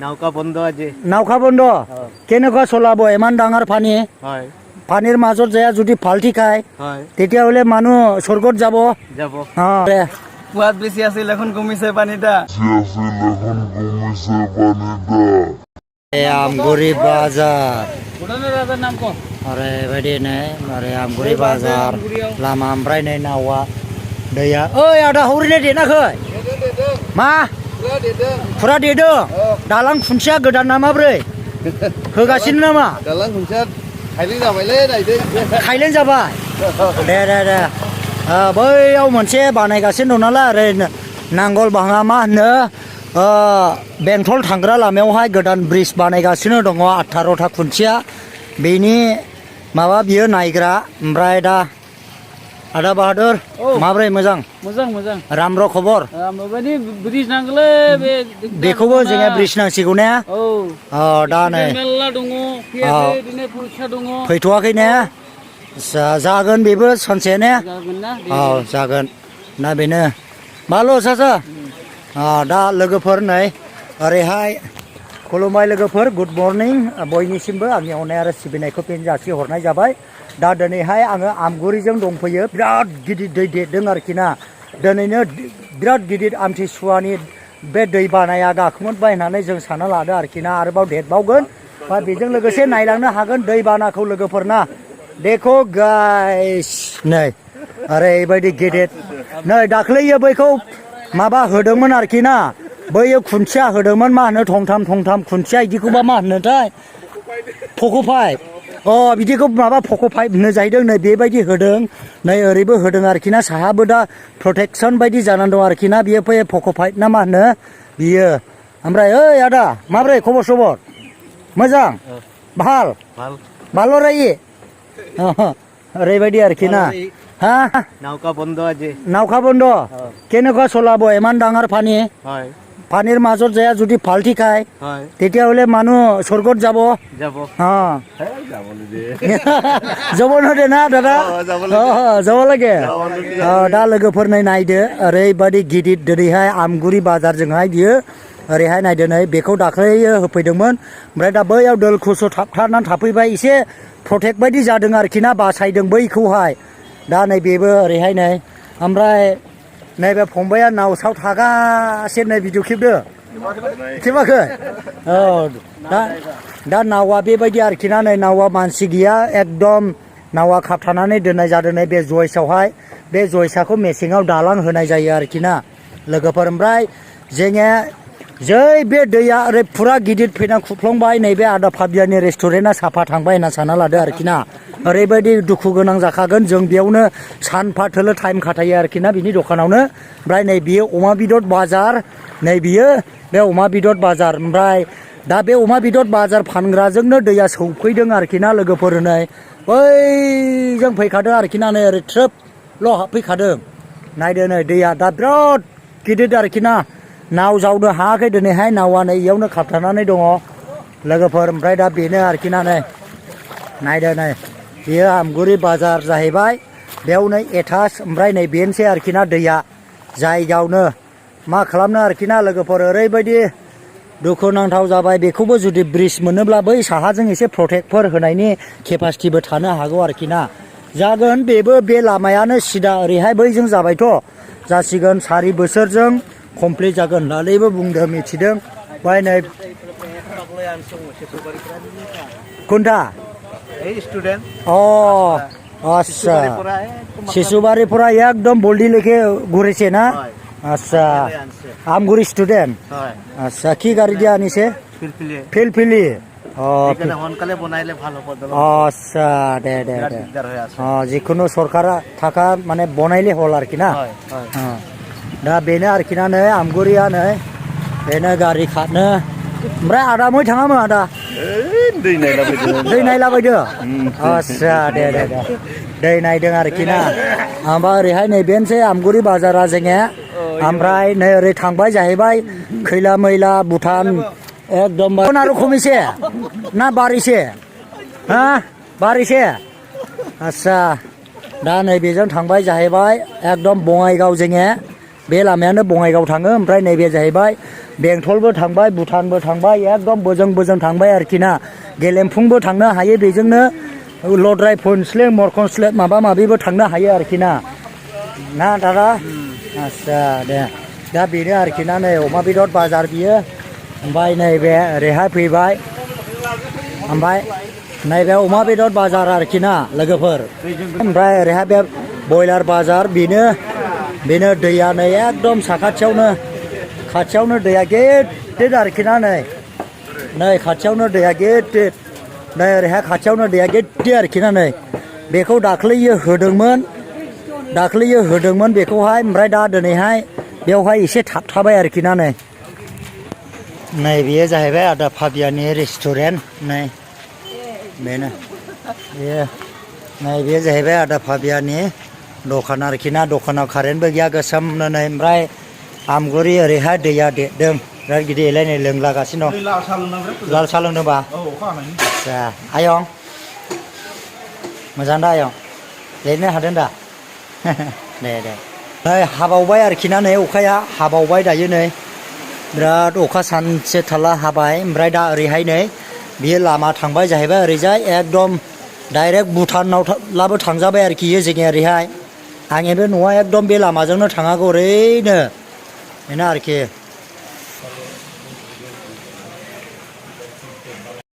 নাওকা বন্ধ আজি নাওখা বন্ধ কেনেকুৱা চলাব ইমান ডাঙৰ পানী হয় পানীৰ মাজত যায় যদি ফাল্টি খায় হয় তেতিয়াহ'লে মানুহ স্বৰ্গত যাব যাব কুয়াত বেশি আছিল এখন কমিছে পানিটা আমগুৰি বাজাৰ ভুটানের রাজার নাম কোন आरो बेबायदिनो आरो आमगुरि बाजार लामा ओमफ्राय नै नावा दैया ओइ आदा हौरिनो देनाखै मा फुरा देदों दालां खुन्थिया गोदान ना माब्रै होगासिनो नामा दालां खुन्थिया खायलें जाबायलै नायदो खायलें जाबाय दे बैयाव मोनसे बानायगासिनो दं नालाय ओरै नांगोल भाङा मा होनो बेंटल थांग्रा लामायावहाय गोदान ब्रिज बानायगासिनो दङ 18था खुन्थिया बेनि माबा बियो नायग्रा ओमफ्राय दा आदा बाहादुर माब्रै मोजां मोजां राम्रो खबर माबानि ब्रिज नांगौलै बेखौबो जोङो ब्रिज नांसिगौ ने दा नै मेल्ला दङ बिदिनो फरिखा दङ फैथ'वाखै ने जागोन बेबो सानसे ने जागोन ना जागोन ना बेनो माल' सासा दा लोगोफोर नै ओरैहाय खुलुमबाय लोगोफोर गुड मर्निं बयनिसिमबो आंनि अननाय आरो सिबिनायखौ फिन जासि हरनाय जाबाय दा दिनैहाय आङो आमगुरिजों दंफैयो बिराद गिदिर दै देरदों आरोखि ना दिनैनो बिराद गिदिर आमथिसुवानि बे दै बानाया गाखोमोनबाय होननानै जों सानना लादों आरोखि ना आरोबाव देरबावगोन बा बेजों लोगोसे नायलांनो हागोन दै बानाखौ लोगोफोर ना देखो गाइस नै ओरैबायदि गेदेर नै दाख्लैयो बैखौ माबा होदोंमोन आरोखि ना बैयो खुन्थिया होदोंमोन मा होनो थंथाम खुन्थिया बिदिखौबा मा होनोथाय फक' पाइप बिदिखौ माबा फक' पाइप होनो जाहैदों नै बेबायदि होदों नै ओरैबो होदों आरोखि ना साहाबो दा प्रटेकसन बायदि जानानै दं आरोखि ना बियो फक' पाइप ना मा होनो बियो ओमफ्राय ओइ आदा माब्रै खबर सबर मोजां ভাল ভালো रायि ओरैबायदि आरोखि ना हा নাওকা বন্ধ আজি নাওখা বন্ধ কেনেকুৱা চলাব ইমান ডাঙৰ পানী হয় পানীৰ মাজত যায় যদি ফাল্টি খায় হয় তেতিয়াহ'লে মানুহ স্বৰ্গত যাব যাব যাব নদে না দাদা যাব লাগে दा लोगोफोर नै नायदो ओरैबायदि गिदिर दिनैहाय आमगुरि बाजारजोंहाय बियो ओरैहाय नायदो नै बेखौ दाख्लै होफैदोंमोन ओमफ्राय दा बैयाव दोल खुसु थाबथानानै थाफैबाय एसे प्रटेक्ट बायदि जादों आरोखि ना बासायदों बैखौहाय दा नै बेबो ओरैहाय नै ओमफ्राय नैबे फंबाया नाव साव थागासिनो नै भिडिअ खेबदो खेबाखै दा नावा बेबायदि आरोखि ना नै नावा मानसि गैया एकदम नावा खाबथानानै दोननाय जादों नै बे जयसावहाय बे जयसाखौ मेसेङाव दालां होनाय जायो आरोखि ना लोगोफोर ओमफ्राय जोङो जै बे दैया ओरै फुरा गिदिर फैना खुफ्लंबाय नैबे आदा फाबियानि रेस्टुरेन्टआ साफा थांबाय होनना सानना लादो आरोखि ना ओरैबायदि दुखु गोनां जाखागोन जों बेयावनो सानफा थोलो टाइम खाथायो आरोखि ना बिनि दखानावनो ओमफ्राय नै बियो अमा बेदर बाजार नै बियो बे अमा बेदर बाजार ओमफ्राय दा बे अमा बेदर बाजार फानग्राजोंनो दैया सौफैदों आरोखि ना लोगोफोर नै बैजों फैखादों आरोखि ना नै ओरै ट्रोपल' हाबफैखादों नायदो नै दैया दा बिराद गिदिर आरोखि ना नाव जावनो हायाखै दिनैहाय नावा नै इयावनो खाबथानानै दङ लोगोफोर ओमफ्राय दा बेनो आरोखि ना नै नायदो नै बेयो आमगुरि बाजार जाहैबाय बेयाव नै एटाच ओमफ्राय नै बेनोसै आरोखि ना दैया जायगायावनो मा खालामनो आरोखि ना लोगोफोर ओरैबायदि दुखुनांथाव जाबाय बेखौबो जुदि ब्रिज मोनोब्ला बै साहाजों एसे प्रटेक्टफोर होनायनि केपासिटिबो थानो हागौ आरोखि ना जागोन बेबो बे लामायानो सिदा ओरैहाय बैजों जाबायथ' जासिगोन 4 बोसोरजों कमप्लिट जागोन होननानैबो बुंदों मिथिदों ओमफ्राय नै कोनथा स्टुडेन्ट आच्छा शिशुबारीफोरा एकदम बल्डि लेखे घुरेছে ना আচ্ছা আমগুৰি ষ্টুডেণ্ট আচ্ছা কি গাড়ী দিয়া আনিছে ফিলফিলি সোনকালে বনাইলে ভাল হ'ব আচ্ছা দে যিকোনো চৰকাৰা থাকা মানে বনাইলে হ'ল आरोखि ना दा बेनो आरोखि ना नै आमगुरिया नै बेनो गारि खारनो ओमफ्राय आदा मै थाङामोन आदा दै नायलाबायदो आच्छा दे दै नायदों आरोखि ना ओमफ्राय ओरैहाय नै बेनोसै आमगुरि बाजारा जोङो ओमफ्राय नै ओरै थांबाय जाहैबाय खैला मैला भुटान एकदम आरो खमिसे ना बारिसे हा बारिसे आच्छा दा नै बेजों थांबाय जाहैबाय एकदम बङाइगाव जोङो बे लामायानो बङाइगाव थाङो ओमफ्राय नैबे जाहैबाय बेंटलबो थांबाय भुटानबो थांबाय एकदम बोजों बोजों थांबाय आरोखि ना गेलेमफुंबो थांनो हायो बेजोंनो लद्राय फनस्लें मरखनस्लें माबा माबिबो थांनो हायो आरोखि ना दादा आस्सा दे दा बेनो आरोखि ना नै अमा बेदर बाजार बियो ओमफ्राय नैबे ओरैहाय फैबाय ओमफ्राय नैबे अमा बेदर बाजार आरोखि ना लोगोफोर ओमफ्राय ओरैहाय बे बयलार बाजार बेनो दैया नै एकदम खाथियावनो दैया गिदिर आरोखि ना नै खाथियावनो दैया गिदिर नै ओरैहाय खाथियावनो दैया गिदिर आरोखि ना नै बेखौ दाख्लैयो होदोंमोन बेखौहाय ओमफ्राय दा दिनैहाय बेवहाय एसे थाबथाबाय आरोखि ना नै बेयो जाहैबाय आदा फाबियानि रेस्टुरेन्ट बेनो बेयो जाहैबाय आदा फाबियानि दखान आरोखि ना दखानाव कारेन्टबो गैया गोसोमनो नै ओमफ्राय आमगुरि ओरैहाय दैया देरदों बिराद गिदिरलाय नै लोंलागासिनो दं लाल साहा लोंदोंबा आदसा आयं मोजां दा आयं लिरनो हादों दा दे नै हाबावबाय आरोखि ना नै अखाया हाबावबाय दायो नै बिराद अखा सानसे थाला हाबाय ओमफ्राय दा ओरैहाय नै बियो लामा थांबाय जाहैबाय ओरैजाय एकदम डाइरेक्ट भुटानाव लाबो थांजाबाय आरोखि जोंनि ओरैहाय आंनि बे न'आ एकदम बे लामाजोंनो थाङागौ ओरैनो बेनो आरोखि